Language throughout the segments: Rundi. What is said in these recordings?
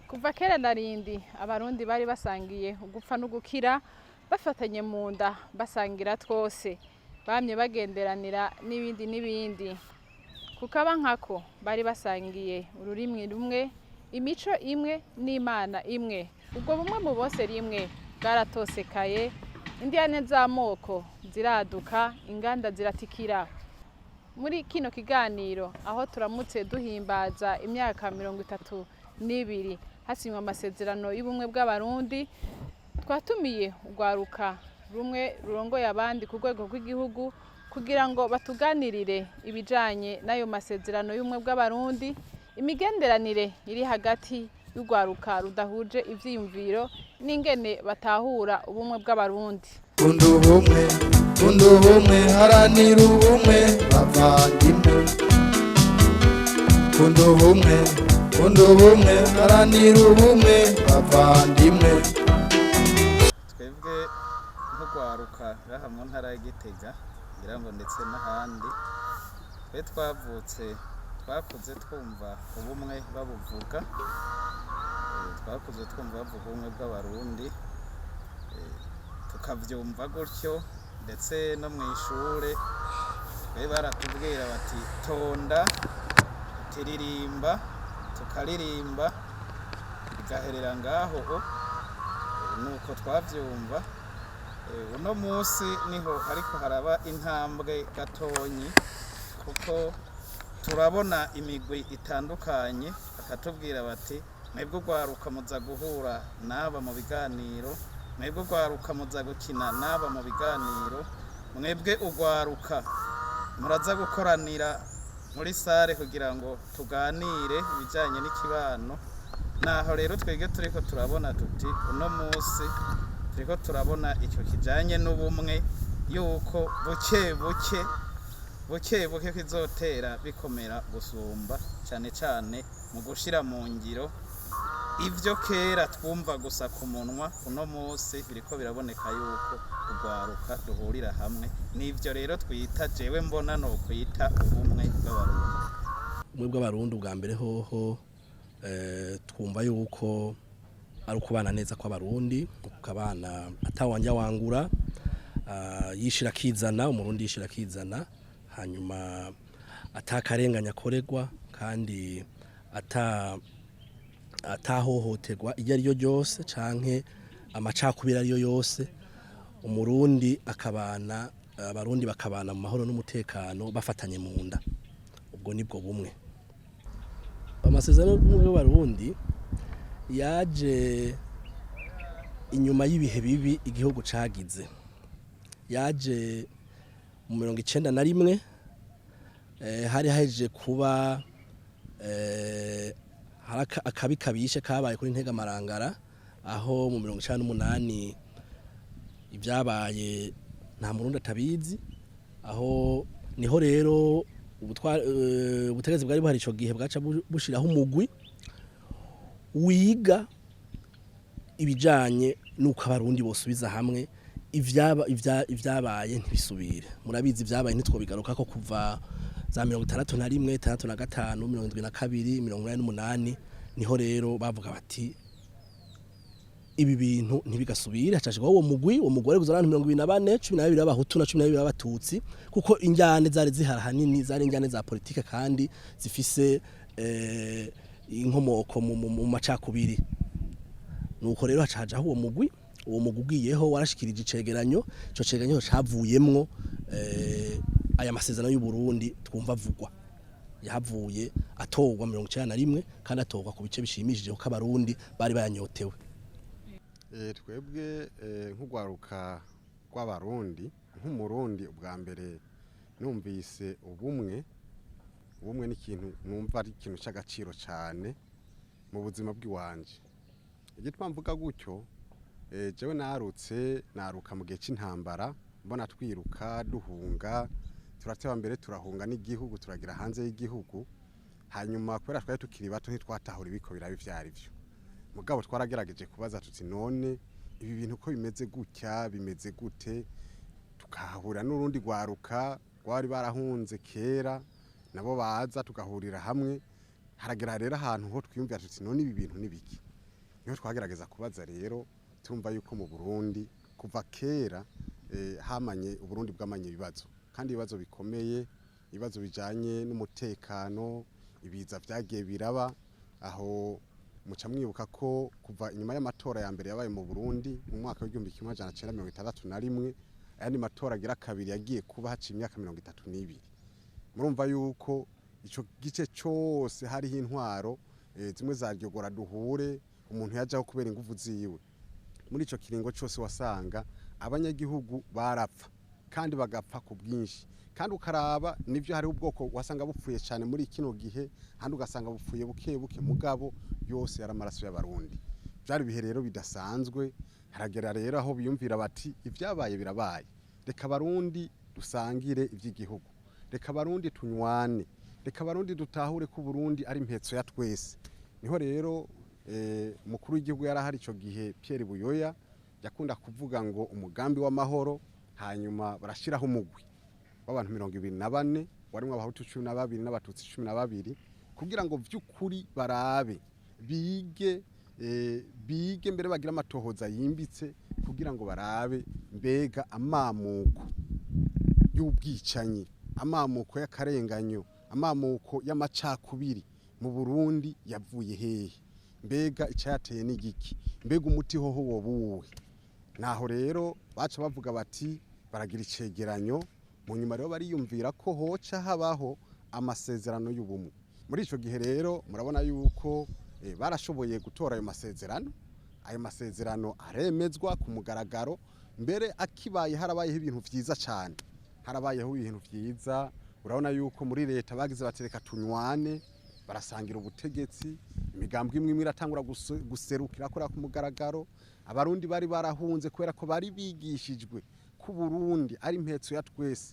Kuva kera narindi Abarundi bari basangiye ugupfa n'ugukira, bafatanye mu nda, basangira twose, bamye bagenderanira n'ibindi n'ibindi. Kukaba nkako bari basangiye ururimi rumwe, imico imwe n'Imana imwe. Ubwo bumwe mu bose rimwe bwaratosekaye, indiyane z'amoko ziraduka, inganda ziratikira. Muri kino kiganiro, aho turamutse duhimbaza imyaka 32 hasinywa amasezerano y'ubumwe bw'Abarundi, twatumiye urwaruka rumwe rurongoye abandi ku rwego rw'igihugu kugira ngo batuganirire ibijanye n'ayo masezerano y'ubumwe bw'Abarundi, imigenderanire iri hagati y'urwaruka rudahuje ivyiyumviro n'ingene batahura ubumwe bw'Abarundi. Kunda ubumwe, kunda ubumwe, haranira ubumwe, bavandimwe. Kunda ubumwe, kunda ubumwe, haranira ubumwe, bavandimwe. Twebwe nk'urwaruka ngaha mu ntara ya Gitega, ngira ngo ndetse n'ahandi, twe twavutse, twakuze twumva ubumwe babuvuga. Twakuze twumva bavuga ubumwe bw'Abarundi, tukavyumva gutyo. Ndetse no mu ishure twe baratubwira bati: "Tonda, tiririmba", tukaririmba bigaherera ngaho. Nuko twavyumva. Uno munsi niho ariko haraba intambwe gatonyi, kuko turabona imigwi itandukanye, bakatubwira bati: "Mwebwe urwaruka muza guhura n'aba mu biganiro, mwebwe urwaruka muza gukina n'aba mu biganiro, mwebwe urwaruka muraza gukoranira muri salle kugira ngo tuganire ibijyanye n'ikibano." Naho rero twebwe turiko turabona tuti uno munsi turiko turabona icyo kijanye n'ubumwe, yuko buke buke, buke buke kizotera bikomera gusumba, cyane cyane mu gushira mu ngiro ivyo kera twumva gusa ku munwa. Uno munsi biriko biraboneka yuko urwaruka duhurira hamwe. Nivyo rero twita, jewe mbona no kwita ubumwe bw'Abarundi. Ubumwe bw'Abarundi ubwa mbere hoho, twumva yuko ari ukubana neza kw'Abarundi, ukabana atawanja wangura, yishira akizana, Umurundi yishira akizana, hanyuma atakarenganya akorerwa kandi atahohoterwa iryo ari ryo ryose canke amacakubiri ariyo yose. Umurundi akabana, Abarundi bakabana mu mahoro n'umutekano, bafatanye mu nda. Ubwo nibwo bumwe. Amasezerano y'ubumwe bw'Abarundi yaje inyuma y'ibihe bibi igihugu cagize. Yaje mu 91, hari hahejeje kuba hari akabi kabishe kabaye kuri Ntega Marangara, aho mu 98 ibyabaye nta Murundi atabizi. Aho niho rero ubutegetsi bwari buhari ico gihe bwaca bushiraho umugwi wiga ibijanye nuko Abarundi bosubiza hamwe, ivyabaye ntibisubire. Murabizi ivyabaye, ntitwobigaruka ko, kuva za 61, 65, 72, 88. Niho rero bavuga bati: "Ibi bintu ntibigasubire." Hacashirwaho uwo mugwi. Uwo mugwi wari kuzana abantu 24, 12 b'Abahutu na 12 b'Abatutsi, kuko injyane zari zihari ahanini zari injyane za politike kandi zifise inkomoko mu macakubiri. Nuko rero hacajaho uwo mugwi. Uwo mugwi ugiyeho warashikirije icegeranyo. Ico cegeranyo cavuyemwo aya masezerano y'u Burundi twumva avugwa. Yahavuye atorwa 91, kandi atorwa ku bice bishimishije, kuko Abarundi bari bayanyotewe. Twebwe nk'urwaruka rw'Abarundi, nk'Umurundi, ubwa mbere numvise ubumwe, ubumwe ni ikintu numva ari ikintu cy'agaciro cyane mu buzima bw'iwanje. Igituma mvuga gutyo, jewe narutse, naruka mu gihe c'intambara, mbona twiruka duhunga, turateba mbere turahunga n'igihugu, turagira hanze y'igihugu. Hanyuma kubera twari tukiri bato ntitwatahura ibiko biraba ivyo ari vyo, mugabo twaragerageje kubaza tuti: "None ibi bintu ko bimeze gutya, bimeze gute?" Tukahahurira n'urundi rwaruka rwari barahunze kera, nabo baza tugahurira hamwe. Haragera rero ahantu ho twiyumvira tuti: "None ibi bintu ni biki?" Niho twagerageza kubaza rero, turumva yuko mu Burundi kuva kera hamanye Uburundi bwamanye ibibazo, kandi ibibazo bikomeye, ibibazo bijanye n'umutekano, ibiza vyagiye biraba. Aho muca mwibuka ko kuva inyuma y'amatora ya mbere yabaye mu Burundi mu mwaka w'1961, ayandi matora agira kabiri yagiye kuba haciye imyaka 32. Murumva yuko ico gice cose hariho intwaro zimwe za ryogora duhure, umuntu yajaho kubera inguvu ziwe. Muri ico kiringo cose wasanga abanyagihugu barapfa kandi bagapfa ku bwinshi, kandi ukaraba nivyo hariho ubwoko wasanga bupfuye cyane muri kino gihe, handi ugasanga bupfuye buke buke, mugabo yose yari amaraso y'Abarundi. Byari ibihe rero bidasanzwe. Haragera rero aho biyumvira bati ibyabaye birabaye, reka Abarundi dusangire iby'igihugu, reka Abarundi tunywane, reka Abarundi dutahure ko Uburundi ari impetso ya twese. Niho rero umukuru w'igihugu yari ahari ico gihe, Pierre Buyoya, yakunda kuvuga ngo umugambi w'amahoro. Hanyuma barashiraho umugwi w'abantu 24, warimwo Abahutu 12 n'Abatutsi 12, kugira ngo vy'ukuri barabe, bige, bige mbere bagira amatohoza yimbitse, kugira ngo barabe mbega amamuko y'ubwicanyi, amamuko y'akarenganyo, amamuko y'amacakubiri mu Burundi yavuye hehe, mbega icayateye n'igiki, mbega umuti hoho woba uwuhe. Naho rero baca bavuga bati baragira icegeranyo. Mu nyuma rero bariyumvira ko hoca habaho amasezerano y'ubumwe. Muri ico gihe rero murabona yuko barashoboye gutora ayo masezerano. Ayo masezerano aremezwa ku mugaragaro. Mbere akibaye harabayeho ibintu vyiza cane, harabayeho ibintu vyiza. Urabona yuko muri leta bagize bati reka tunywane, barasangira ubutegetsi, imigambwe imwe imwe iratangura guserukira kuri ku mugaragaro. Abarundi bari barahunze kubera ko bari bigishijwe ko Burundi ari impetso ya twese,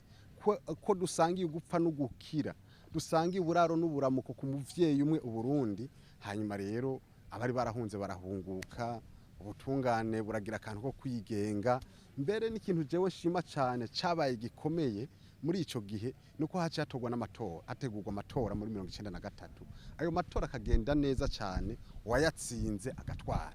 ko dusangiye gupfa no gukira, dusangiye uburaro n'uburamuko ku muvyeyi umwe Uburundi. Hanyuma rero abari barahunze barahunguka, ubutungane buragira akantu ko kwigenga. Mbere n'ikintu jewe nshima cane cabaye gikomeye muri ico gihe nuko haciye hatorwa n'amatora, hategurwa amatora muri 93. Ayo matora akagenda neza cane, uwayatsinze agatwara.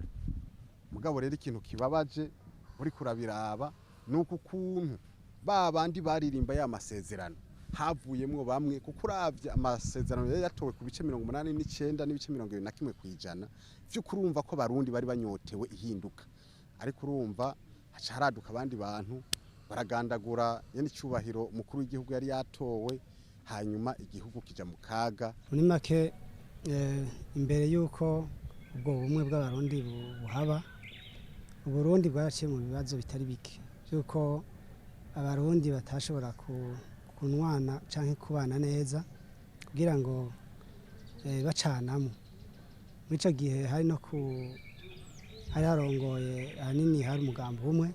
Mugabo rero ikintu kibabaje uri kurabiraba nuko ukuntu ba bandi baririmba ya masezerano havuyemwo bamwe, kuko uravye amasezerano yari yatowe ku bice 89.21%, vy'ukuri urumva ko Barundi bari banyotewe ihinduka. Ariko urumva haca haraduka abandi bantu baragandagura nyene icubahiro umukuru w'igihugu yari yatowe, hanyuma igihugu kija mu kaga. Muri make, imbere y'uko ubwo bumwe bw'Abarundi buhaba, Uburundi bwaraciye mu bibazo bitari bike by'uko Abarundi batashobora kunwana canke kubana neza kugira ngo bacanamo. Muri ico gihe hari no ku hari harongoye ahanini hari umugambi umwe.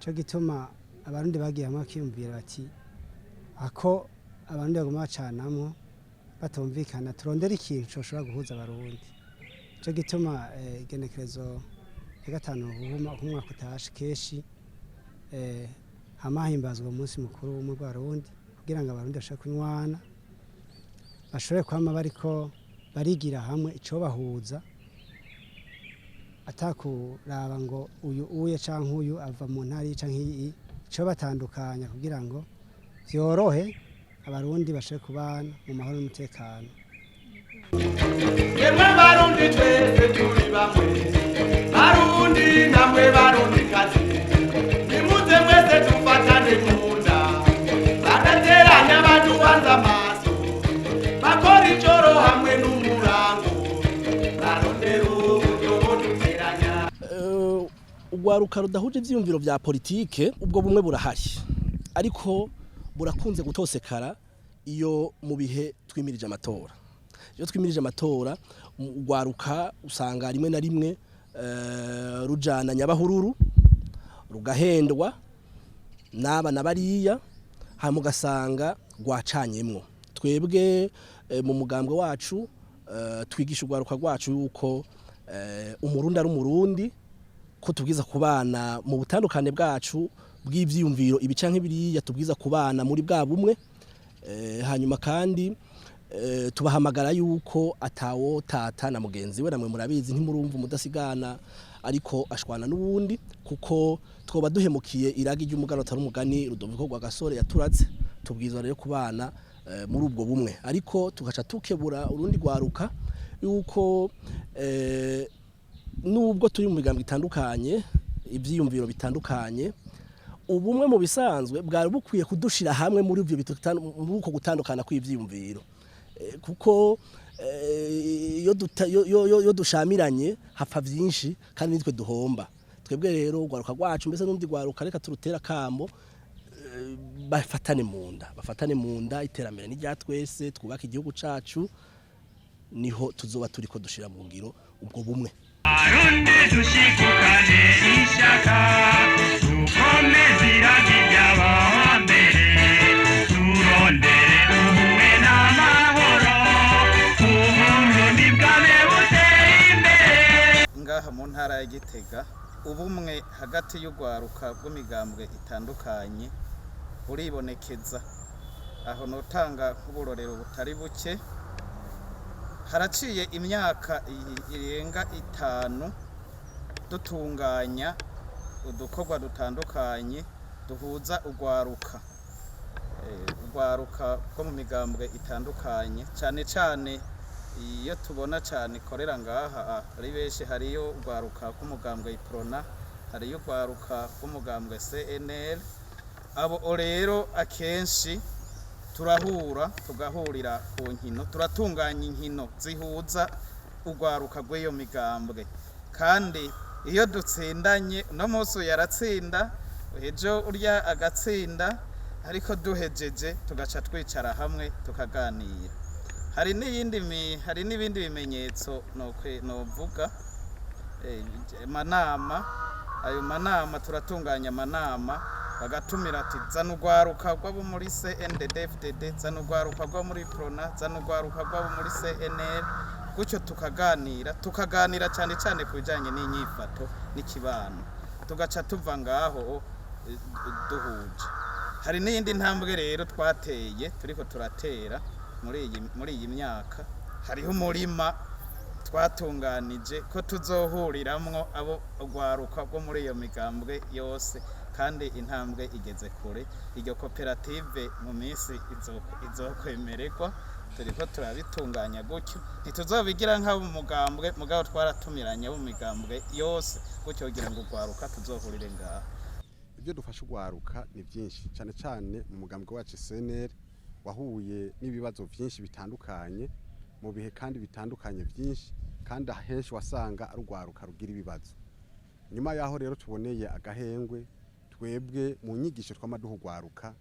Ico gituma Abarundi bagiye hamwe bakiyumvira bati ako Abarundi baguma bacanamwo batumvikana, turondera ikintu coshobora guhuza Abarundi. Ico gituma igenekerezo ya 5 Ruhuma umwaka utashe kenshi hama himbazwa umunsi mukuru w'ubumwe bw'Abarundi, kugira ngo Abarundi bashobore kunywana, bashobore kwama bariko barigira hamwe icobahuza, atakuraba ngo uyu uye canke uyu ava mu ntara iyi canke iyi, icobatandukanya, kugira ngo vyorohe Abarundi bashobore kubana mu mahoro n'umutekano. Yemwe Barundi, twese turi bamwe, Barundi namwe Barundi kazi, nimuze mwese dufatane mu nda, badateranya baduhanze amaso, bakora ijoro hamwe n'umurango, barondera uburyo buduteranya. Urwaruka rudahuje ivyiyumviro vya politike, ubwo bumwe burahari, ariko burakunze gutosekara iyo mu bihe twimirije amatora. Iyo twimirije amatora, urwaruka usanga rimwe na rimwe rujana nyabahururu, rugahendwa n'aba na bariya, hanyuma ugasanga rwacanyemwo. Twebwe mu mugambwe wacu twigisha urwaruka rwacu yuko Umurundi ari Umurundi, ko tubwiza kubana mu butandukane bwacu bw'ivyiyumviro ibi canke biriya, tubwiza kubana muri bwa bumwe. Hanyuma kandi Tubahamagara yuko atawo tata na mugenzi we, namwe murabizi, ntimurumva umudasigana ariko ashwana n'uwundi, kuko twoba duhemukiye iragi ry'umugano atari umugani Rudoviko Rwagasore yaturatse. Tubwizwa rero kubana muri ubwo bumwe, ariko tugaca tukebura urundi rwaruka yuko nubwo turi mu migambo itandukanye, ivyiyumviro bitandukanye, ubumwe mu bisanzwe bwari bukwiye kudushira hamwe muri ivyo muri uko gutandukana kw'ivyiyumviro. Kuko iyo dushamiranye hapfa vyinshi kandi nitwe duhomba. Twebwe rero urwaruka rwacu, mbese n'undi rwaruka, reka turutera kamo bafatane mu nda, bafatane mu nda. Iterambere ni rya twese, twubake igihugu cacu, niho tuzoba turiko dushira mu ngiro ubwo bumwe. Abarundi dushikukane ishaka, dukomeze iragi ry'abahambere, turondere ubumwe n'amahoro, Uburundi bwabe buteye imbere. Ngaha mu ntara ya Gitega, ubumwe hagati y'urwaruka rw'imigambwe itandukanye buribonekeza. Aho notanga nk'uburorero butari buke. Haraciye imyaka irenga 5 dutunganya udukorwa dutandukanye duhuza urwaruka, urwaruka rwo mu migambwe itandukanye, cyane cyane iyo tubona cyane ikorera ngaha ari benshi. Hariyo urwaruka rw'umugambwe Iprona, hariyo urwaruka rw'umugambwe CNL. Abo rero akenshi turahura, tugahurira ku nkino, turatunganya inkino zihuza urwaruka rw'iyo migambwe. Kandi iyo dutsindanye, uno munsi uyu yaratsinda, ejo urya agatsinda, ariko duhejeje tugaca twicara hamwe tukaganira. Hari n'ibindi bimenyetso novuga, amanama. Ayo manama, turatunganya amanama, bagatumira ati: "Zana urwaruka rw'abo muri CNDD-FDD, zana urwaruka rwo muri Prona, zana urwaruka rw'abo muri CNL." Gutyo tukaganira, tukaganira cyane cyane ku bijyanye n'inyifato n'ikibano, tugaca tuva ngaho duhuje. Hari n'iyindi ntambwe rero twateye, turiko turatera muri iyi myaka. Hariho umurima twatunganije ko tuzohuriramwo abo urwaruka rwo muri iyo migambwe yose, kandi intambwe igeze kure. Iryo koperative mu minsi izokwemererwa. Turiko turabitunganya gutyo. Ntituzobigira nk'abo mu mugambwe, mugabo twaratumiranye abo mu migambwe yose gutyo kugira ngo urwaruka tuzohurire ngaha. Ibyo dufasha urwaruka ni byinshi, cyane cyane mu mugambwe wacu CNL wahuye n'ibibazo byinshi bitandukanye mu bihe kandi bitandukanye byinshi, kandi ahenshi wasanga ari urwaruka rugira ibibazo. Nyuma yaho rero tuboneye agahengwe, twebwe mu nyigisho twamaduha urwaruka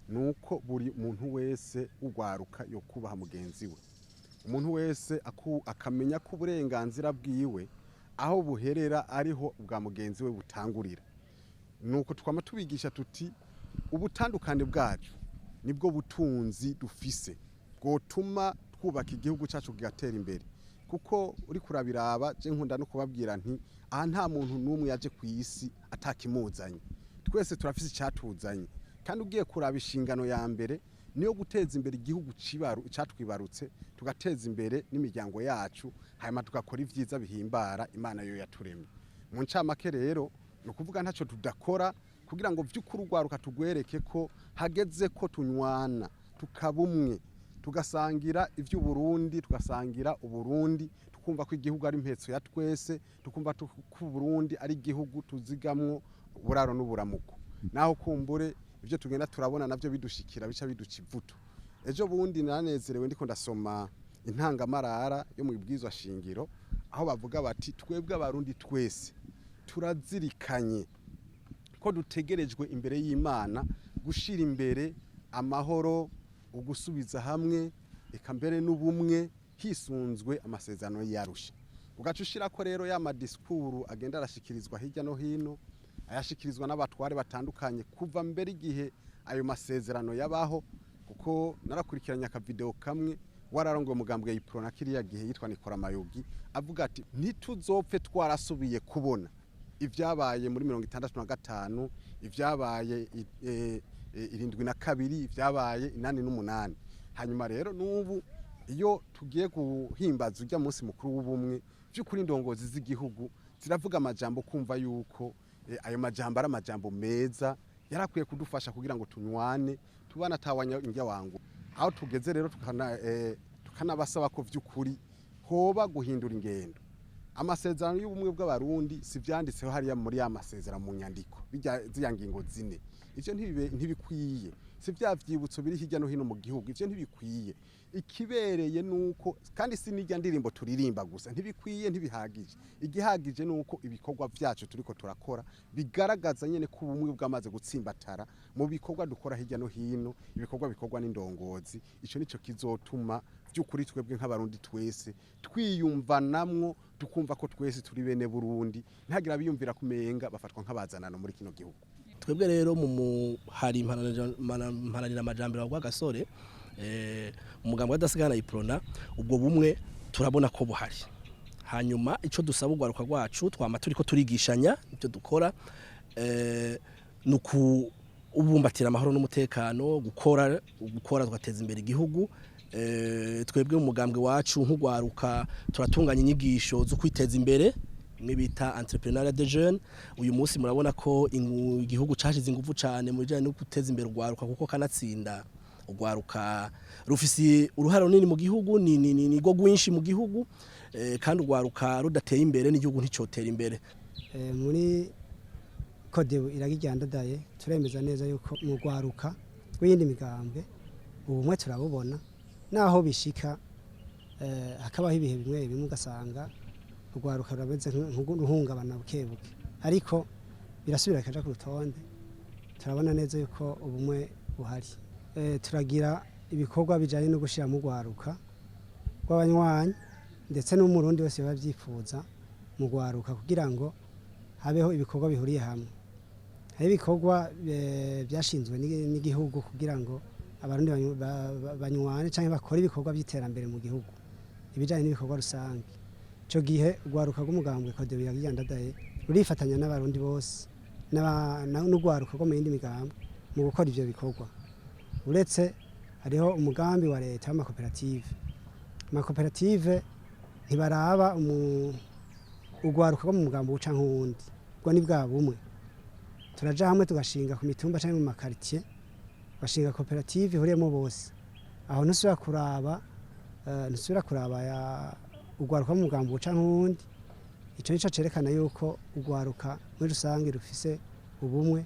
ni uko buri muntu wese urwaruka yo kubaha mugenzi we, umuntu wese akamenya ko uburenganzira bwiwe aho buherera ariho ubwa mugenzi we butangurira. Nuko twama tubigisha tuti ubutandukane bwacu nibwo butunzi dufise bwotuma twubaka igihugu cyacu kigatera imbere. Kuko uri kurabiraba, je nkunda no kubabwira nti aha nta muntu n'umwe yaje ku isi atakimuzanye, twese turafise icyatuzanye. Kandi ugiye kuraba, inshingano ya mbere niyo guteza imbere igihugu catwibarutse, tugateza imbere n'imiryango yacu, hanyuma tugakora ibyiza bihimbara Imana yo yaturemye. Mu ncamake rero ni ukuvuga ntacyo tudakora kugira ngo by'ukuri urwaruka tugwereke ko hageze ko tunywana, tukaba umwe, tugasangira iby'Uburundi, tugasangira Uburundi, tukumva ko igihugu ari impetso ya twese, tukumva ko Uburundi ari igihugu tuzigamwo uburaro n'uburamuko. Naho kumbure ibyo tugenda turabona navyo bidushikira, bica biduca ivutu. Ejo bundi naranezerewe ndiko ndasoma intangamarara yo mu ibwirizwa shingiro, aho bavuga bati: "Twebwe Abarundi twese turazirikanye ko dutegerejwe imbere y'Imana gushira imbere amahoro, ugusubiza hamwe, eka mbere n'ubumwe, hisunzwe amasezerano y'Arusha." Ugaca ushirako rero ya ma discours agenda arashikirizwa hirya no hino, ayashikirizwa n'abatware batandukanye kuva mbere igihe ayo masezerano yabaho. Kuko narakurikiranye akavideo kamwe wararongoye umugambwe Iprona kiriya gihe yitwa Nikora Mayugi, avuga ati: "Ntituzopfe twarasubiye kubona ibyabaye muri 65, ibyabaye 72, ibyabaye 88." Hanyuma rero n'ubu Iyo tugiye guhimbaza ujya munsi mukuru w'ubumwe, by'ukuri indongozi z'igihugu ziravuga amajambo, kumva yuko ayo majambo ari amajambo meza yarakwiye kudufasha kugira ngo tunywane, tubana atawanya njya wangu. Aho tugeze rero tukanabasaba ko vy'ukuri hoba guhindura ingendo. Amasezerano y'ubumwe bw'Abarundi si vyanditseho hariya muri ya masezerano mu nyandiko bijya ziya ngingo zine, ivyo ntibikwiye. Si vya vyibutso biri hirya no hino mu gihugu, ivyo ntibikwiye. Ikibereye nuko kandi si n'irya ndirimbo turirimba gusa, ntibikwiye, ntibihagije. Igihagije nuko ibikorwa vyacu turiko turakora bigaragaza nyene ko ubumwe bwamaze gutsimbatara mu bikorwa dukora hirya no hino, ibikorwa bikorwa n'indongozi. Ico nico kizotuma by'ukuri twebwe nk'Abarundi twese twiyumvanamwo, tukumva ko twese turi bene Burundi, ntagira biyumvira kumenga bafatwa nk'abazanano muri kino gihugu. Twebwe rero mu muhari mparanira amajambere wa Gasore, umugambo w'adasigana Iprona, ubwo bumwe turabona ko buhari. Hanyuma ico dusaba urwaruka rwacu, twama turiko turigishanya, ibyo dukora nuku ubumbatira amahoro n'umutekano, gukora tugateza imbere igihugu. Twebwe mu mugambwe wacu nk'urwaruka turatunganya inyigisho zo kwiteza imbere, imwe bita entrepreneuriat des jeunes. Uyu munsi murabona ko igihugu cashize ingufu cane mu bijanye no guteza imbere urwaruka, kuko kanatsinda urwaruka rufise uruhare runini mu gihugu, ni rwo rwinshi mu gihugu, kandi urwaruka rudateye imbere n'igihugu nticotera imbere. Muri CODEBU Iragi rya Ndadaye turemeza neza yuko mu rwaruka rw'iyindi migambwe ubumwe turabubona, naho bishika hakabaho ibihe bimwe bimwe ugasanga urwaruka rurameze nk'uruhungabana buke buke, ariko birasubira bikaja ku rutonde. Turabona neza yuko ubumwe buhari. Turagira ibikorwa bijanye no gushira mu rwaruka rw'abanywanyi ndetse n'Umurundi wese biba vyifuza mu rwaruka, kugira ngo habeho ibikorwa bihuriye hamwe. Hari ibikorwa byashinzwe n'igihugu kugira ngo Abarundi banywane canke bakore ibikorwa by'iterambere mu gihugu, ibijanye n'ibikorwa rusange. Ico gihe urwaruka rw'umugambwe CODEBU Iragi rya Ndadaye rurifatanya n'Abarundi bose n'urwaruka rwo mu yindi migambwe mu gukora ivyo bikorwa. Uretse hariho umugambi wa leta w'amakoperative. Amakoperative ntibaraba urwaruka rwo mu mugambi uca nk'uwundi, ubwo ni bwa bumwe. Turaja hamwe tugashinga ku mitumba canke mu makaritiye, bashinga koperative ihuriyemo bose. Aho ntusubira kuraba ya urwaruka mu mugambi uca nk'uwundi. Ico nico cerekana yuko urwaruka muri rusange rufise ubumwe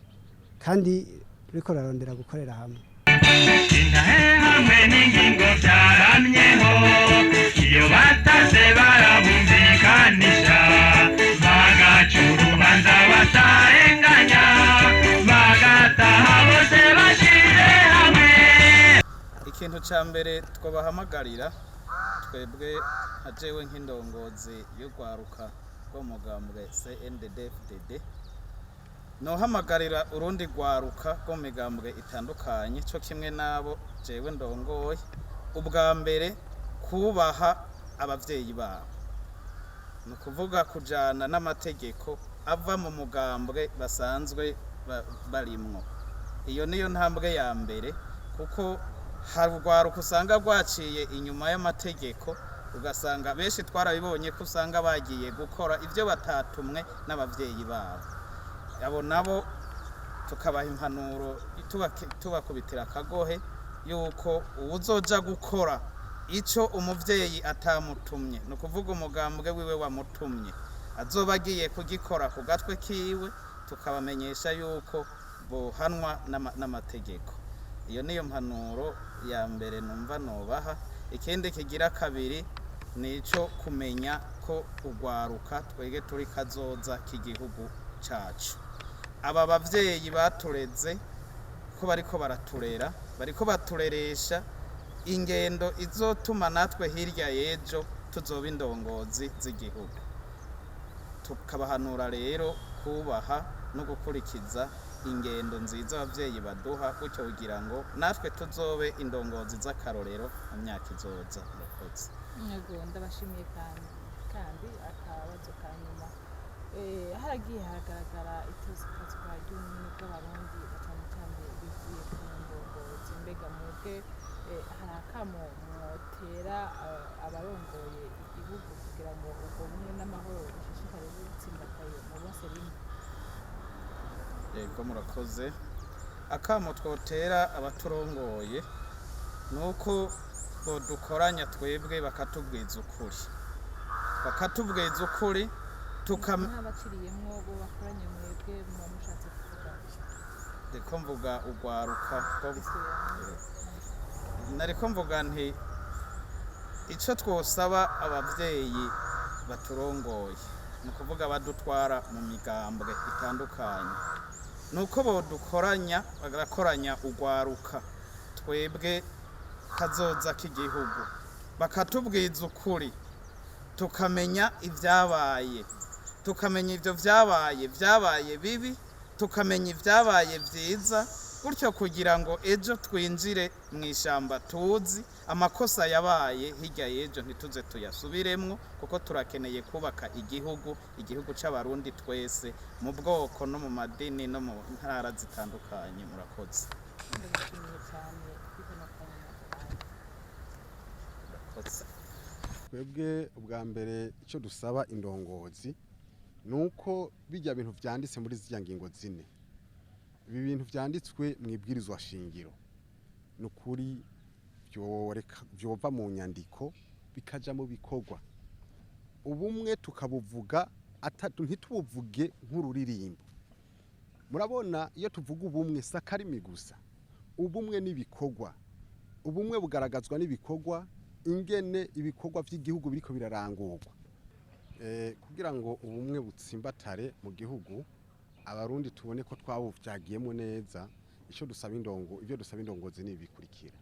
kandi ruriko rurarondera gukorera hamwe. Intahe hamwe n'ingingo byaramyeho, iyo batase barabumvikanisha, bagaca urubanza batarenganya, bagataha bose bashyize hamwe. Ikintu cya mbere twabahamagarira twebwe nka jewe nk'indongozi y'urwaruka rw'umugambwe CNDD-FDD, nohamagarira urundi rwaruka rwo mu migambwe itandukanye cyo kimwe n'abo jewe ndongoye, ubwa mbere kubaha abavyeyi babo, ni ukuvuga kujana n'amategeko ava mu mugambwe basanzwe barimwo. Iyo niyo ntambwe ya mbere, kuko hari urwaruka usanga rwaciye inyuma y'amategeko, ugasanga benshi twarabibonye ko usanga bagiye gukora ibyo batatumwe n'abavyeyi babo. Abo nabo tukabaha impanuro, tubakubitira akagohe yuko uwuzoja gukora ico umuvyeyi atamutumye, ni ukuvuga umugambwe wiwe wamutumye, azoba agiye kugikora ku gatwe kiwe, tukabamenyesha yuko bohanwa n'amategeko. Iyo niyo mpanuro ya mbere numva nobaha. Ikindi kigira kabiri ni ico kumenya ko urwaruka twege turi kazoza k'igihugu cacu. Aba bavyeyi batureze ko bariko baraturera, bariko batureresha ingendo izotuma natwe hirya y'ejo tuzoba indongozi z'igihugu. Tukabahanura rero kubaha no gukurikiza ingendo nziza abavyeyi baduha, gutyo kugira ngo natwe tuzobe indongozi z'akarorero mu myaka izoza. Murakoze. Yego, ndabashimiye. Kandi akabazo ka nyuma: haragiye haragaragara itosukazwa ry'ubumwe bw'Abarundi, na cane cane bivuye ku ndongozi. Mbega mwebwe Hari akamo mwotera abarongoye igihugu kugira ngo ubwo bumwe n'amahoro bishishikare butsimbataye mu bose rimwe? Yego, murakoze. Akamo twotera abaturongoye ni uko bodukoranya twebwe, bakatubwiza ukuri, bakatubwiza ukuri Nk'abaciriyemwo, bo bakoranye mwebwe, muba mushatse kuvuga? Ndiko mvuga urwaruka nariko mvuga nti icyo twosaba ababyeyi baturongoye, ni ukuvuga badutwara mu migambwe itandukanye, ni uko bodukoranya, bagakoranya urwaruka, twebwe kazoza k'igihugu, bakatubwiza ukuri, tukamenya ibyabaye, tukamenya ibyo byabaye, byabaye bibi, tukamenya ibyabaye byiza, gutyo kugira ngo ejo twinjire mu ishyamba tuzi amakosa yabaye hirya y'ejo, ntituze tuyasubiremwo, kuko turakeneye kubaka igihugu, igihugu c'Abarundi twese, mu bwoko no mu madini no mu ntara zitandukanye. Murakoze. Ndabashimiye cyane kuri kano kanya mwaduhaye. Murakoze. Twebwe ubwa mbere icyo dusaba indongozi ni uko bijya bintu byanditse muri ziriya ngingo zine, ibi bintu byanditswe mu ibwirizwa shingiro, ni ukuri byova mu nyandiko bikaja mu bikorwa. Ubumwe tukabuvuga ntitubuvuge nk'ururirimbo. Murabona, iyo tuvuga ubumwe si akarimi gusa, ubumwe n'ibikorwa. Ubumwe bugaragazwa n'ibikorwa, ingene ibikorwa by'igihugu biriko birarangurwa. Kugira ngo ubumwe butsimbatare mu gihugu, Abarundi tubone ko twabuvyagiyemo neza, ico dusaba indongo, ibyo dusaba indongozi ni ibikurikira.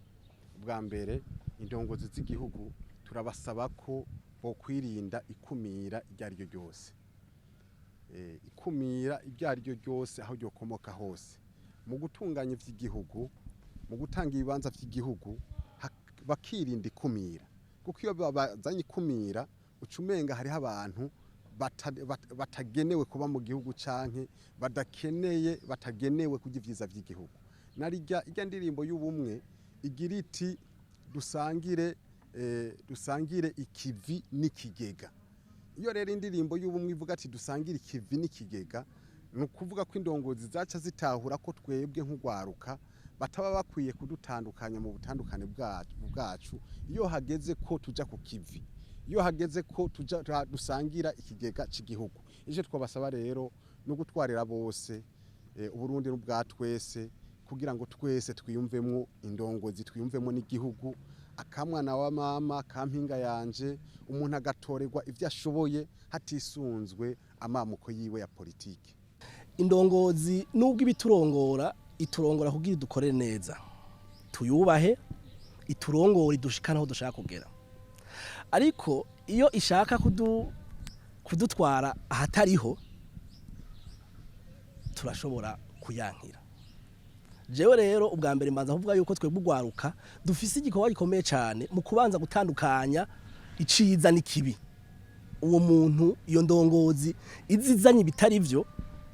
Ubwa mbere, indongozi z'igihugu turabasaba ko bokwirinda ikumira iryo ari ryo ryose, ikumira iryo ari ryo ryose, aho ryokomoka hose, mu gutunganya ivy'igihugu, mu gutanga ibibanza vy'igihugu, bakirinda ikumira, kuko iyo bazanye ikumira uca umenga hariho abantu batagenewe kuba mu gihugu canke badakeneye, batagenewe kurya ivyiza vy'igihugu. Narirya irya ndirimbo y'ubumwe igira iti: "Dusangire, dusangire ikivi n'ikigega." Iyo rero indirimbo y'ubumwe ivuga ati "Dusangire ikivi n'ikigega", ni ukuvuga ko indongozi zaca zitahura ko twebwe nk'urwaruka bataba bakwiye kudutandukanya mu butandukane bwacu iyo hageze ko tuja ku kivi, iyo hageze ko tuja dusangira ikigega cy'igihugu. Icyo twabasaba rero no gutwarira bose, Uburundi n'ubwa twese, kugira ngo twese twiyumvemo indongozi, twiyumvemo n'igihugu. Akamwana wa mama kampinga yanje, umuntu agatorerwa ibyo ashoboye hatisunzwe amamuko yiwe ya politiki. Indongozi, nubwo ibiturongora, iturongora kugira idukorere neza, tuyubahe, iturongore, idushikane aho dushaka kugera. Ariko iyo ishaka kudutwara ahatariho, turashobora kuyankira. Jewe rero ubwa mbere mbanza kuvuga yuko twebwe urwaruka dufise igikorwa gikomeye cyane mu kubanza gutandukanya iciza n'ikibi. Uwo muntu, iyo ndongozi izizanye ibitari byo,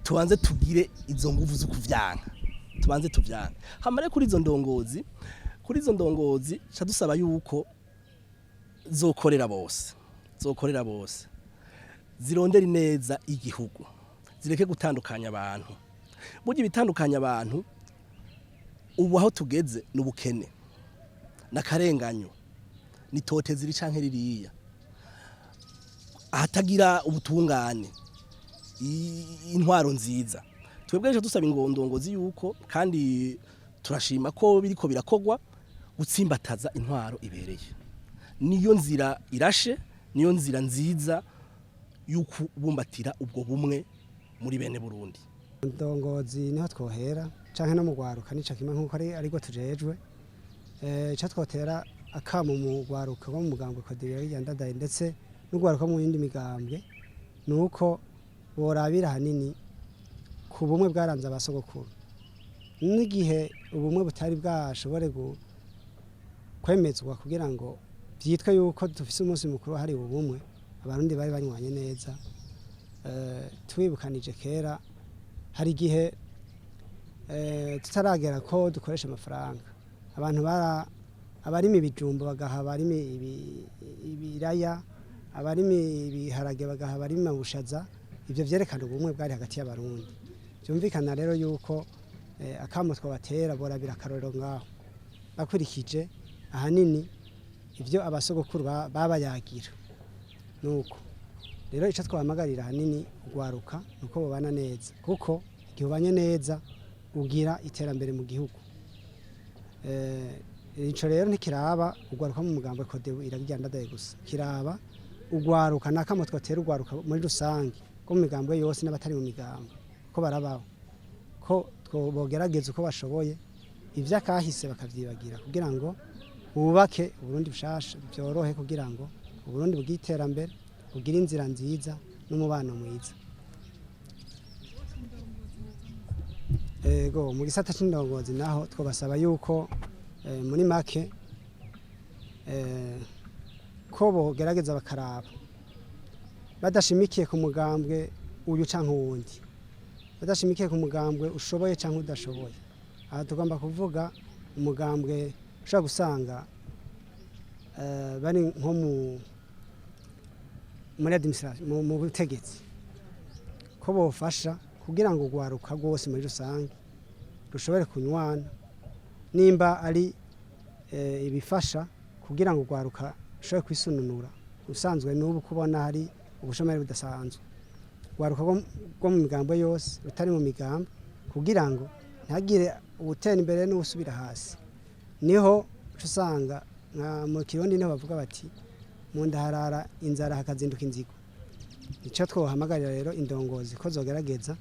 tubanze tugire izo nguvu zo kuvyanka, tubanze tuvyanka. Hama rero kuri izo ndongozi ca dusaba yuko zokorera bose, zokorera bose, zirondera ineza igihugu, zireke gutandukanya abantu. Burya ibitandukanya abantu ubu aho tugeze ni ubukene n'akarenganyo, ni toteza iri canke ririya, ahatagira ubutungane, intwaro nziza. Twebwe rero dusaba ingondongozi yuko, kandi turashima ko biriko birakogwa, gutsimbataza intwaro ibereye niyo nzira irashe, niyo nzira nziza y'ukubumbatira ubwo bumwe muri bene Burundi. Ndongozi niho twohera, canke no mu rwaruka nico kimwe, nkuko ari ariko tujejwe. Ico twotera akamo mu rwaruka rwo mu mugambwe Kodibira Ndadaye, ndetse n'urwaruka mu yindi migambwe, ni uko borabira hanini ku bumwe bwaranze abasogokuru n'igihe ubumwe butari bwashobore kwemezwa kugira ngo byitwe yuko dufise umunsi mukuru wahariwe ubumwe. Abarundi bari banywanye neza. Twibukanije kera, hari igihe tutaragera ko dukoresha amafaranga, abantu bara Abarima ibijumbu bagaha abarima ibiraya, abarima ibiharage bagaha abarima ubushaza. Ivyo vyerekana ubumwe bwari hagati y'Abarundi. Vyumvikana rero yuko akamo twabatera, borabira akarorero ngaho, bakurikije ahanini ivyo abasogokuru babayagira. Nuko rero ico twahamagarira ahanini ugwaruka nuko bobana neza, kuko igihe ubanye neza ugira iterambere mu gihugu. Ico rero ntikiraba ugwaruka mu mugambwe CODEBU iraryandadaye gusa, kiraba ugwaruka nakamo twatera ugwaruka muri rusange ko mu migambwe yose n'abatari mu migambwe ko barabaho, ko bogerageza uko bashoboye ivy'akahise bakavyibagira kugira ngo bubake Uburundi bushasha, byorohe kugira ngo Uburundi bugire iterambere, bugire inzira nziza n'umubano mwiza. Ego, mu gisata c'indongozi naho twabasaba yuko muri make ko bogerageza bakaraba badashimikiye ku mugambwe uyu canke uwundi, badashimikiye ku mugambwe ushoboye canke udashoboye. Aha tugomba kuvuga umugambwe ushobora gusanga bari nko muri administration, mu butegetsi, ko bofasha kugira ngo ugwaruka rwose muri rusange rushobore kunywana, nimba ari ibifasha kugira ngo ugwaruka rushobore kwisununura. Usanzwe n'ubu kubona hari ubushomeri budasanzwe, ugwaruka rwo mu migambo yose, rutari mu migambo, kugira ngo ntihagire uwutera imbere n'uwusubira hasi. Niho uca usanga nka mu Kirundi niho bavuga bati mu nda harara inzara hakazinduka inzigo. Nico twohamagarira rero indongozi ko zogerageza,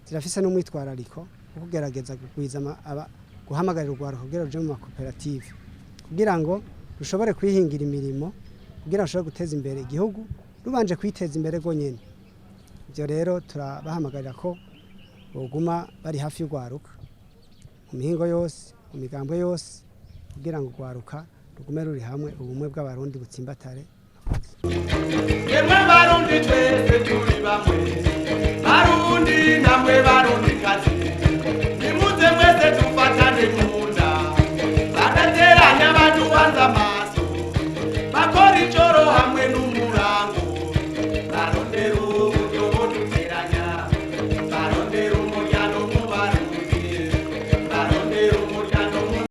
zirafise n'umwitwarariko wo kugerageza kugwiza guhamagarira urwaruka kugira ruje mu makoperative, kugira ngo rushobore kwihingira imirimo, kugira rushobore guteza imbere igihugu rubanje kwiteza imbere rwonyene. Ivyo rero turabahamagarira ko boguma bari hafi y'urwaruka mu mihingo yose, mu migambwe yose, kugira ngo urwaruka rugume ruri hamwe, ubumwe bw'Abarundi butsimbatare. Yemwe Barundi twese turi bamwe, Barundi namwe Barundi.